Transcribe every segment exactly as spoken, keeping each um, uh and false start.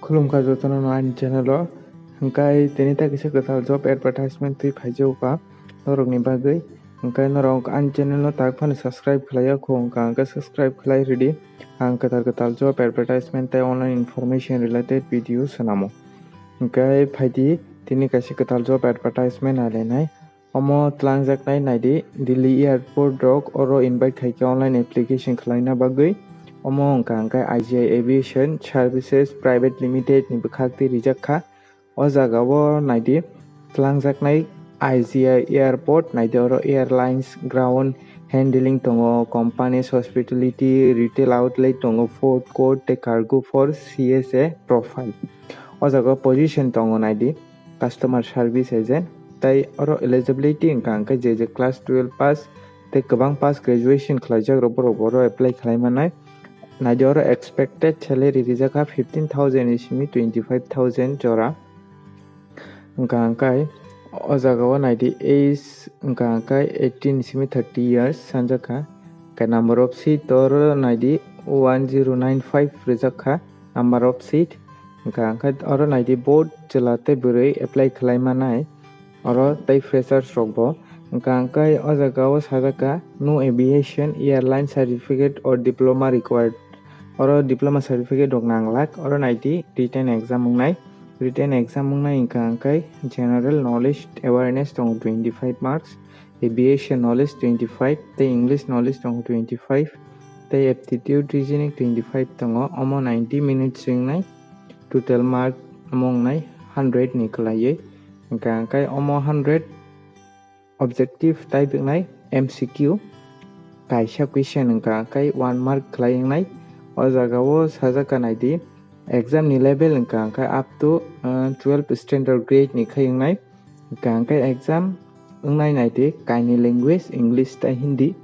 Khulumkha jotono no ani channel o. Hwnkhe tini ta kisa kwtal job advertisement twi phaijago ka norokni bagwi. Hwnkhe norok ani channel no tak phano subscribe khlaiya kho, hwnkha hwnkhe subscribe khlai rwdi. Ang kwtal kwtal job advertisement tei online information related video swnamo. Hwnkhe phaidi tini kaisa kwtal job advertisement nalenai. Omo twlangjaknai naidi, Delhi airport rok oro invite khaikhe online application khlaina bagwi. Omo wngkha hwnkhe I G I Aviation Services Private Limited ni bwkhak twi rijak kha. O jaga o naidi, twlangjaknai I G I airport naidi, oro airlines, ground handling tongo, companies, hospitality, retail outlet tongo, food court tei cargo for C S A profile. O jaga o position tongo naidi, customer service agent, tei oro eligibility wngkha hwnkhe je je class twelve pass tei kwbang pass graduation khlaijak rok borok oro apply khlai manai. Naidi oro expected salary rijak kha fifteen thousand ni simi twenty five thousand jora. Wngkha hwnkhe o jaga o naidi age wngkha hwnkhe eighteen ni simi thirty years sanjak kha. Hwnkhe number of seat oro naidi one zero nine five rijak kha number of seat. Wngkha hwnkhe oro naidi both chwla tei bwrwi apply khlai manai. Oro tei freshers rok bo. Wngkha hwnkhe o jaga o sajak kha no aviation airline certificate or diploma required. Oro diploma certificate rok nanglak. Oro naidi written exam wngnai. Written exam wngnai wngkha hwnkhe general knowledge awareness tongo twenty five marks, aviation knowledge twenty five tei English knowledge tongo twenty five tei aptitude reasoning twenty five tongo. Omo ninety minutes wngnai. Total mark omo wngnai hundred ni kwlaiwi. Hwnkha hwnkhe omo hundred objective type wngnai M C Q kaisa question wngkha hwnkhe one mark khlai wngnai. O jaga o sajak kha naidi exam ni level wngkha hwnkhe up to, uh, twelve standard grade ni khai wngnai. Hwnkha hwnkhe exam wngnai naidi kainwi language English tei Hindi.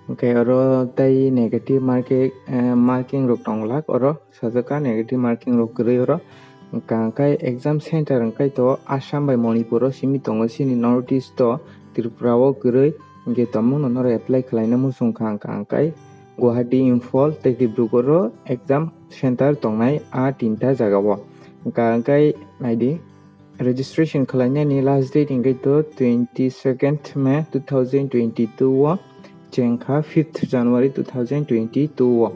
Hwnkhe oro tei negative marking, eh, marking rok tonglak oro. Sajak kha negative marking rok kwrwi oro. Hwnkha hwnkhe exam center hwnkhe to Assam bai Manipur o simi tongo, chini North East o Tripura o kwrwi. Hwnkhe tongmungno norok apply khlaina muchung kha hwnkha hwnkhe Guwahati, Imphal tei Dibrugarh o exam center tongnai a tinta jaga o. Hwnkha hwnkhe naidi registration khlainani last date hwnkhe to twenty second May two thousand twenty two o. Chengkha fifth January two thousand twenty two o.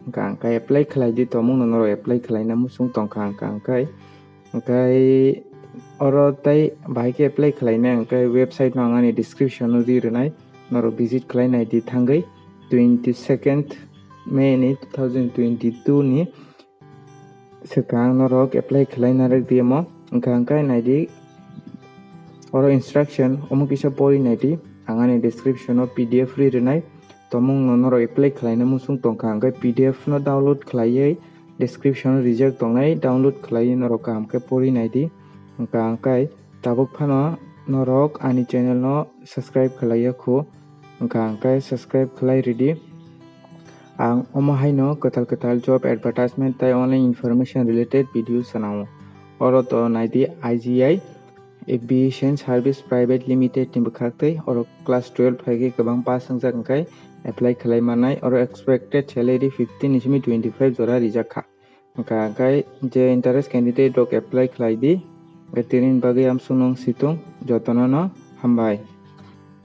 Hwnkha hwnkhe apply khlai di, tongmungno norok apply khlaina muchung tongkha hwnkha hwnkhe. Hwnkhe oro tei bahai khe apply khlaina hwnkhe website no ang ani description o ri rwnai, norok visit khlai nai di thangwi twenty second May ni two thousand twenty two ni swkang norok apply khlai narwk di omo. Hwnkha hwnkhe naidi oro instruction omo kisa pori naidi, ang ani description o P D F ri rwnai, tongmungno norok apply khlaina muchung tongkha hwnkhe P D F no download khlaiwi description o rijak tongnai, download khlaiwi norok kaham khe pori naidi. Hwnkha hwnkhe tabuk phano norok ani channel no subscribe khlaiya khu, hwnkha hwnkhe subscribe khlai ridi. Ang omo haino kwtal kwtal job advertisement tei online information related video swnamo. Oro to naidi I G I Aviation Service Private Limited ni bwkhak tei oro class twelve phaikhe kwbang pass wngjak hwnkhe apply khlai manai. Oro expected salary fifteen ni simi twenty five jora rijak kha. Hwnkha hwnkhe je interest candidate rok apply khlai di. Hwnkhe tini bagwi amsung nung situng jotono no hambai.